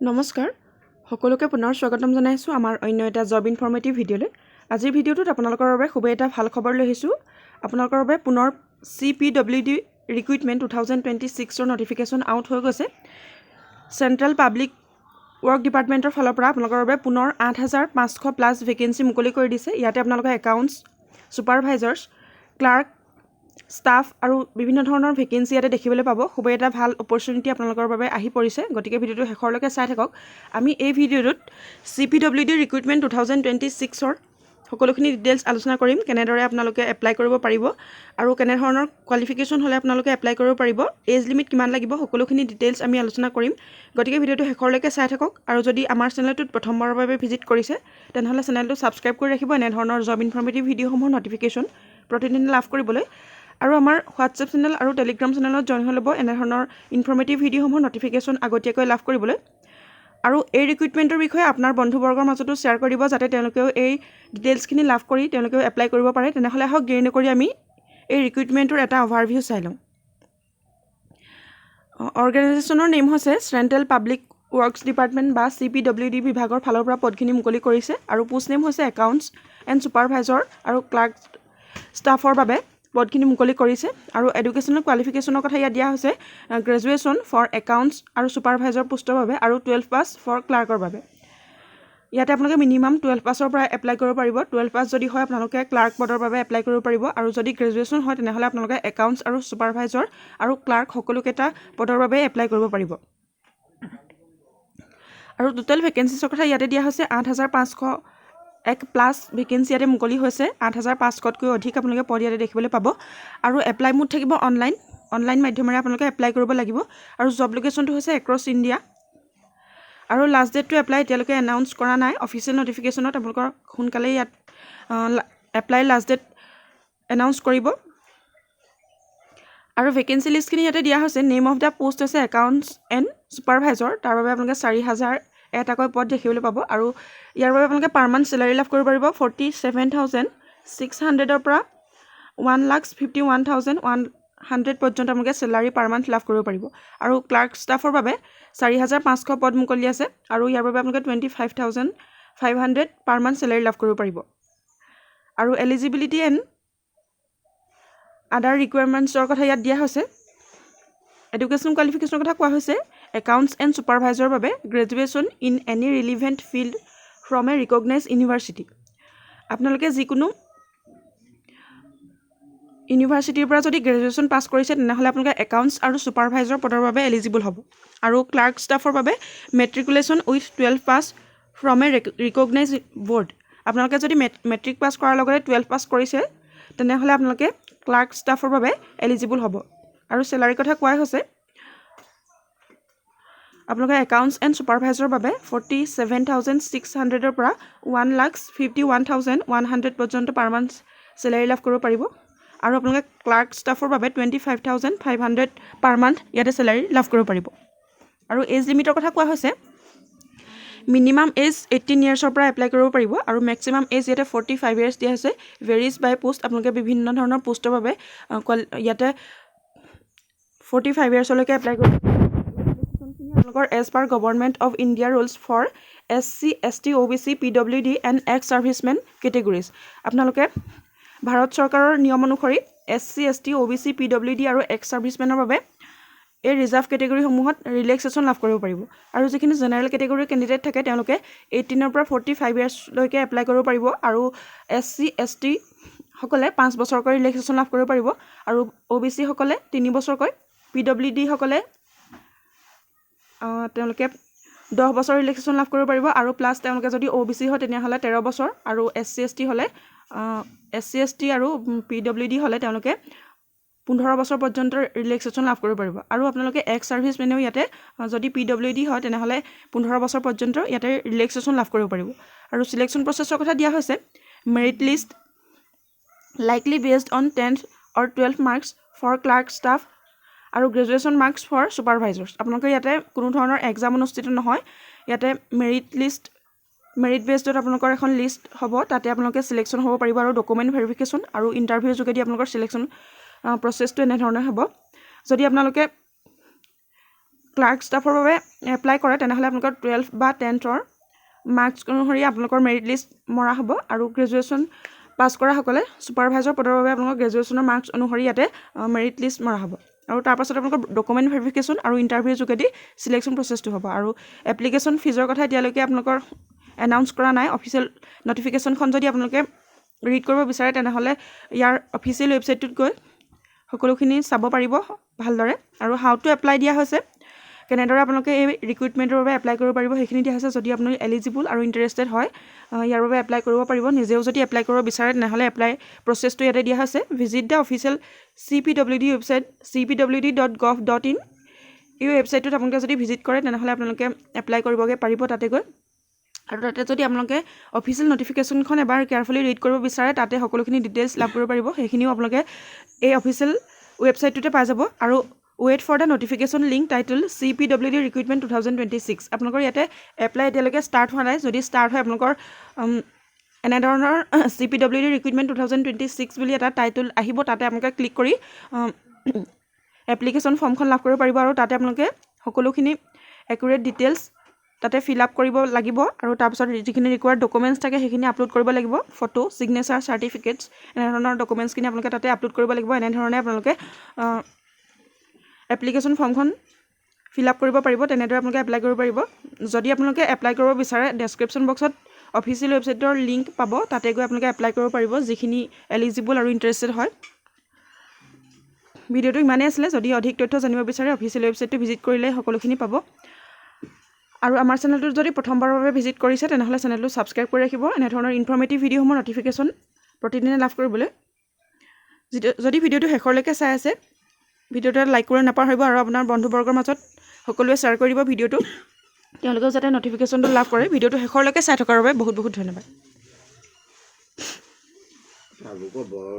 নমস্কাৰ, সকলোকে পুনৰ স্বাগতম জনাইছোঁ আমাৰ অন্য এটা জব ইনফৰ্মেটিভ ভিডিঅ'লৈ। আজিৰ ভিডিঅ'টোত আপোনালোকৰ বাবে খুবেই এটা ভাল খবৰ লৈ আহিছোঁ। আপোনালোকৰ বাবে পুনৰ CPWD recruitment 2026ৰ notification out হৈ গৈছে। চেণ্ট্ৰেল পাব্লিক ৱৰ্ক ডিপাৰ্টমেণ্টৰ ফালৰ পৰা আপোনালোকৰ বাবে পুনৰ 8500 প্লাছ ভেকেঞ্চি মুকলি কৰি দিছে। ইয়াতে আপোনালোকে একাউণ্টছ, ছুপাৰভাইজাৰ্ছ, ক্লাৰ্ক, ষ্টাফ আৰু বিভিন্ন ধৰণৰ ভেকেঞ্চি ইয়াতে দেখিবলৈ পাব। খুবেই এটা ভাল অপৰচুনিটি আপোনালোকৰ বাবে আহি পৰিছে। গতিকে ভিডিঅ'টো শেষৰলৈকে চাই থাকক। আমি এই ভিডিঅ'টোত CPWD recruitment 2026ৰ সকলোখিনি ডিটেইলছ আলোচনা কৰিম। কেনেদৰে আপোনালোকে এপ্লাই কৰিব পাৰিব আৰু কেনেধৰণৰ কোৱালিফিকেশ্যন হ'লে আপোনালোকে এপ্লাই কৰিব পাৰিব, এজ লিমিট কিমান লাগিব, সকলোখিনি ডিটেইলছ আমি আলোচনা কৰিম। গতিকে ভিডিঅ'টো শেষৰলৈকে চাই থাকক আৰু যদি আমাৰ চেনেলটোত প্ৰথমবাৰৰ বাবে ভিজিট কৰিছে, তেনেহ'লে চেনেলটো ছাবস্ক্ৰাইব কৰি ৰাখিব এনেধৰণৰ জব ইনফৰ্মেটিভ ভিডিঅ'সমূহৰ নটিফিকেশ্যন প্ৰতিদিনে লাভ কৰিবলৈ আৰু আমাৰ হোৱাটছএপ চেনেল আৰু টেলিগ্ৰাম চেনেলত জইন হৈ ল'ব এনেধৰণৰ ইনফৰ্মেটিভ ভিডিঅ'সমূহৰ নটিফিকেশ্যন আগতীয়াকৈ লাভ কৰিবলৈ। আৰু এই ৰিক্ৰুইটমেণ্টৰ বিষয়ে আপোনাৰ বন্ধুবৰ্গৰ মাজতো শ্বেয়াৰ কৰিব, যাতে তেওঁলোকেও এই ডিটেইলছখিনি লাভ কৰি তেওঁলোকেও এপ্লাই কৰিব পাৰে। তেনেহ'লে আহক, দেৰি নকৰি আমি এই ৰিক্ৰুইটমেণ্টৰ এটা অভাৰভিউ চাই লওঁ। অৰ্গেনাইজেশ্যনৰ নেম হৈছে চেণ্ট্ৰেল পাব্লিক ৱৰ্কছ ডিপাৰ্টমেণ্ট বা চিপিডব্লিউডি বিভাগৰ ফালৰ পৰা পদখিনি মুকলি কৰিছে আৰু পোষ্ট নেম হৈছে একাউণ্টছ এণ্ড ছুপাৰভাইজৰ আৰু ক্লাৰ্ক ষ্টাফৰ বাবে পদখিনি মুকলি কৰিছে। আৰু এডুকেশ্যনেল কোৱালিফিকেশ্যনৰ কথা ইয়াত দিয়া হৈছে, গ্ৰেজুৱেশ্যন ফৰ একাউণ্টছ আৰু ছুপাৰভাইজাৰ পোষ্টৰ বাবে আৰু 12 পাছ ফৰ ক্লাৰ্কৰ বাবে। ইয়াতে আপোনালোকে মিনিমাম 12 পাছৰ পৰা এপ্লাই কৰিব পাৰিব। 12 পাছ যদি হয়, আপোনালোকে ক্লাৰ্ক পদৰ বাবে এপ্লাই কৰিব পাৰিব আৰু যদি গ্ৰেজুৱেশ্যন হয়, তেনেহ'লে আপোনালোকে একাউণ্টছ আৰু ছুপাৰভাইজাৰ আৰু ক্লাৰ্ক সকলোকেইটা পদৰ বাবে এপ্লাই কৰিব পাৰিব। আৰু টোটেল ভেকেঞ্চিছৰ কথা ইয়াতে দিয়া হৈছে। 8501 প্লাছ ভেকেঞ্চি ইয়াতে মুকলি হৈছে। 8500তকৈ অধিক আপোনালোকে পদ ইয়াতে দেখিবলৈ পাব। আৰু এপ্লাই মোড থাকিব অনলাইন। অনলাইন মাধ্যমেৰে আপোনালোকে এপ্লাই কৰিব লাগিব আৰু জব লোকেশ্যনটো হৈছে এক্ৰছ ইণ্ডিয়া। আৰু লাষ্ট ডেটটো এপ্লাই এতিয়ালৈকে এনাউন্স কৰা নাই। অফিচিয়েল নটিফিকেশ্যনত আপোনালোকৰ সোনকালেই ইয়াত এপ্লাই লাষ্ট ডেট এনাউন্স কৰিব। আৰু ভেকেঞ্চি লিষ্টখিনি ইয়াতে দিয়া হৈছে। নেম অফ the post হৈছে একাউণ্টছ এণ্ড ছুপাৰভাইজৰ। তাৰ বাবে আপোনালোকে 4001টাকৈ পদ দেখিবলৈ পাব আৰু ইয়াৰ বাবে আপোনালোকে পাৰ মান্থ চেলাৰী লাভ কৰিব পাৰিব 47,600ৰ পৰা 1,51,100 পৰ্যন্ত আপোনালোকে চেলাৰী পাৰ মান্থ লাভ কৰিব পাৰিব। আৰু ক্লাৰ্ক ষ্টাফৰ বাবে 4500 পদ মুকলি আছে আৰু ইয়াৰ বাবে আপোনালোকে 25,500 per month salary লাভ কৰিব পাৰিব। আৰু এলিজিবিলিটি এণ্ড আদাৰ ৰিকুৱাৰমেণ্টছৰ কথা ইয়াত দিয়া হৈছে। এডুকেশ্যন কোৱালিফিকেশ্যনৰ কথা কোৱা হৈছে, একাউণ্টছ এণ্ড ছুপাৰভাইজৰৰ বাবে graduation in any relevant field from a recognized university। আপোনালোকে যিকোনো ইউনিভাৰ্চিটিৰ পৰা যদি গ্ৰেজুৱেশ্যন পাছ কৰিছে, তেনেহ'লে আপোনালোকে একাউণ্টছ আৰু ছুপাৰভাইজৰ পদৰ বাবে এলিজিবল হ'ব। আৰু ক্লাৰ্ক ষ্টাফৰ বাবে matriculation with 12 pass from a recognized board। আপোনালোকে যদি মেট্ৰিক পাছ কৰাৰ লগতে 12 পাছ কৰিছে, তেনেহ'লে আপোনালোকে ক্লাৰ্ক ষ্টাফৰ বাবে এলিজিবল হ'ব। আৰু চেলাৰীৰ কথা কোৱাই হৈছে, আপোনালোকে একাউণ্টছ এণ্ড ছুপাৰভাইজৰৰ বাবে 47,600ৰ পৰা 1,51,100 পৰ্যন্ত পাৰ মান্থ চেলাৰী লাভ কৰিব পাৰিব। আৰু আপোনালোকে ক্লাৰ্ক ষ্টাফৰ বাবে 25,500 per month ইয়াতে চেলাৰী লাভ কৰিব পাৰিব। আৰু এজ লিমিটৰ কথা কোৱা হৈছে, মিনিমাম এজ 18 ইয়েৰ্ছৰ পৰা এপ্লাই কৰিব পাৰিব আৰু মেক্সিমাম এজ ইয়াতে 45 ইয়েৰ্ছ দিয়া হৈছে। ভেৰিজ বাই পোষ্ট। আপোনালোকে বিভিন্ন ধৰণৰ পোষ্টৰ বাবে ইয়াতে 45 ইয়েৰ্ছলৈকে এপ্লাই কৰিব। আপোনালোকৰ as per Government of India rules for SC, ST, OBC, PWD and ex servicemen categories। আপোনালোকে ভাৰত চৰকাৰৰ নিয়ম অনুসৰি এছ চি, এছ টি, অ' বি চি, পিডব্লিউ ডি আৰু এক্স ছাৰ্ভিচমেনৰ বাবে এই ৰিজাৰ্ভ কেটেগৰীসমূহত ৰিলেক্সেশ্যন লাভ কৰিব পাৰিব। আৰু যিখিনি জেনেৰেল কেটেগৰীৰ কেণ্ডিডেট থাকে, তেওঁলোকে 18ৰ পৰা 45 ইয়েৰ্ছলৈকে এপ্লাই কৰিব পাৰিব আৰু এছ চি, এছ টিসকলে 5 বছৰকৈ ৰিলেক্সেশ্যন লাভ কৰিব পাৰিব আৰু অ' বি চিসকলে 3 বছৰকৈ, পি ডব্লিউ ডিসকলে তেওঁলোকে 10 বছৰ ৰিলেক্সেশ্যন লাভ কৰিব পাৰিব। আৰু প্লাছ তেওঁলোকে যদি অ' বি চি হয়, তেনেহ'লে 13 বছৰ আৰু এছ চি, এছ টি হ'লে, এছ চি, এছ টি আৰু পিডব্লিউ ডি হ'লে তেওঁলোকে 15 বছৰ পৰ্যন্ত ৰিলেক্সেশ্যন লাভ কৰিব পাৰিব। আৰু আপোনালোকে এক্স ছাৰ্ভিচমেনেও ইয়াতে যদি পিডব্লিউ ডি হয়, তেনেহ'লে 15 বছৰ পৰ্যন্ত ইয়াতে ৰিলেক্সেশ্যন লাভ কৰিব পাৰিব। আৰু চিলেকশ্যন প্ৰচেছৰ কথা দিয়া হৈছে, merit list likely based on 10th or 12 marks for clerk staff আৰু গ্ৰেজুৱেশ্যন মাৰ্কছ ফৰ ছুপাৰভাইজাৰ্ছ। আপোনালোকে ইয়াতে কোনো ধৰণৰ এক্সাম অনুষ্ঠিত নহয়। ইয়াতে মেৰিট লিষ্ট, মেৰিট বেছডত আপোনালোকৰ এখন লিষ্ট হ'ব, তাতে আপোনালোকে চিলেকশ্যন হ'ব পাৰিব। আৰু ডকুমেণ্ট ভেৰিফিকেশ্যন আৰু ইণ্টাৰভিউৰ যোগেদি আপোনালোকৰ চিলেকশ্যন প্ৰচেছটো এনেধৰণে হ'ব। যদি আপোনালোকে ক্লাৰ্ক ষ্টাফৰ বাবে এপ্লাই কৰে, তেনেহ'লে আপোনালোকৰ 12 বা 10ৰ মাৰ্কছ অনুসৰি আপোনালোকৰ মেৰিট লিষ্ট মৰা হ'ব। আৰু গ্ৰেজুৱেশ্যন পাছ কৰাসকলে ছুপাৰভাইজাৰ পদৰ বাবে আপোনালোকৰ গ্ৰেজুৱেশ্যনৰ মাৰ্কছ অনুসৰি ইয়াতে মেৰিট লিষ্ট মৰা হ'ব। আৰু তাৰপাছত আপোনালোকৰ ডকুমেণ্ট ভেৰিফিকেশ্যন আৰু ইণ্টাৰভিউৰ যোগেদি চিলেকশ্যন প্ৰচেছটো হ'ব। আৰু এপ্লিকেশ্যন ফিজৰ কথা এতিয়ালৈকে আপোনালোকৰ এনাউন্স কৰা নাই। অফিচিয়েল নটিফিকেশ্যনখন যদি আপোনালোকে ৰিড কৰিব বিচাৰে, তেনেহ'লে ইয়াৰ অফিচিয়েল ৱেবছাইটটোত গৈ সকলোখিনি চাব পাৰিব ভালদৰে। আৰু how to apply দিয়া হৈছে, কেনেদৰে আপোনালোকে এই ৰিক্ৰুইটমেণ্টৰ বাবে এপ্লাই কৰিব পাৰিব, সেইখিনি দিয়া হৈছে। যদি আপুনি এলিজিবল আৰু ইণ্টাৰেষ্টেড হয়, ইয়াৰ বাবে এপ্লাই কৰিব পাৰিব। নিজেও যদি এপ্লাই কৰিব বিচাৰে, তেনেহ'লে এপ্লাই প্ৰচেছটো ইয়াতে দিয়া হৈছে। Visit the official CPWD website, cpwd.gov.in। এই ৱেবছাইটটোত আপোনালোকে যদি ভিজিট কৰে, তেনেহ'লে আপোনালোকে এপ্লাই কৰিবগৈ পাৰিব তাতে গৈ। আৰু তাতে যদি আপোনালোকে অফিচিয়েল নটিফিকেশ্যনখন এবাৰ কেয়াৰফুলি ৰিড কৰিব বিচাৰে, তাতে সকলোখিনি ডিটেইলছ লাভ কৰিব পাৰিব। সেইখিনিও আপোনালোকে এই অফিচিয়েল ৱেবছাইটটোতে পাই যাব। আৰু wait for the notification link title CPWD recruitment 2026। আপোনালোকৰ ইয়াতে এপ্লাই এতিয়ালৈকে ষ্টাৰ্ট হোৱা নাই। যদি ষ্টাৰ্ট হয়, আপোনালোকৰ এনেধৰণৰ CPWD recruitment 2026 বুলি এটা টাইটেল আহিব। তাতে আপোনালোকে ক্লিক কৰি এপ্লিকেশ্যন ফৰ্মখন লাভ কৰিব পাৰিব। আৰু তাতে আপোনালোকে সকলোখিনি একুৰেট ডিটেইলছ তাতে ফিল আপ কৰিব লাগিব। আৰু তাৰপিছত যিখিনি ৰিকুৱাৰ্ড ডকুমেণ্টছ থাকে, সেইখিনি আপলোড কৰিব লাগিব। ফটো, ছিগনেচাৰ, চাৰ্টিফিকেটছ, এনেধৰণৰ ডকুমেণ্টছখিনি আপোনালোকে তাতে আপলোড কৰিব লাগিব। এনেধৰণে আপোনালোকে এপ্লিকেশ্যন ফৰ্মখন ফিল আপ কৰিব পাৰিব। তেনেদৰে আপোনালোকে এপ্লাই কৰিব পাৰিব। যদি আপোনালোকে এপ্লাই কৰিব বিচাৰে, ডেছক্ৰিপশ্যন বক্সত অফিচিয়েল ৱেবছাইটৰ লিংক পাব। তাতে গৈ আপোনালোকে এপ্লাই কৰিব পাৰিব, যিখিনি এলিজিবল আৰু ইণ্টাৰেষ্টেড হয়। ভিডিঅ'টো ইমানেই আছিলে। যদি অধিক তথ্য জানিব বিচাৰে, অফিচিয়েল ৱেবছাইটটো ভিজিট কৰিলে সকলোখিনি পাব। আৰু আমাৰ চেনেলটোত যদি প্ৰথমবাৰৰ বাবে ভিজিট কৰিছে, তেনেহ'লে চেনেলটো ছাবস্ক্ৰাইব কৰি ৰাখিব এনেধৰণৰ ইনফৰ্মেটিভ ভিডিঅ'সমূহৰ নটিফিকেশ্যন প্ৰতিদিনে লাভ কৰিবলৈ। যিটো যদি ভিডিঅ'টো শেষৰলৈকে চাই আছে, ভিডিঅ'টো এটা লাইক কৰিব নাপাহৰিব। আৰু আপোনাৰ বন্ধুবৰ্গৰ মাজত সকলোৱে শ্বেয়াৰ কৰি দিব ভিডিঅ'টো, তেওঁলোকেও যাতে নটিফিকেশ্যনটো লাভ কৰে। ভিডিঅ'টো শেষৰলৈকে চাই থকাৰ বাবে বহুত বহুত ধন্যবাদ। তেওঁলোকৰ বৰ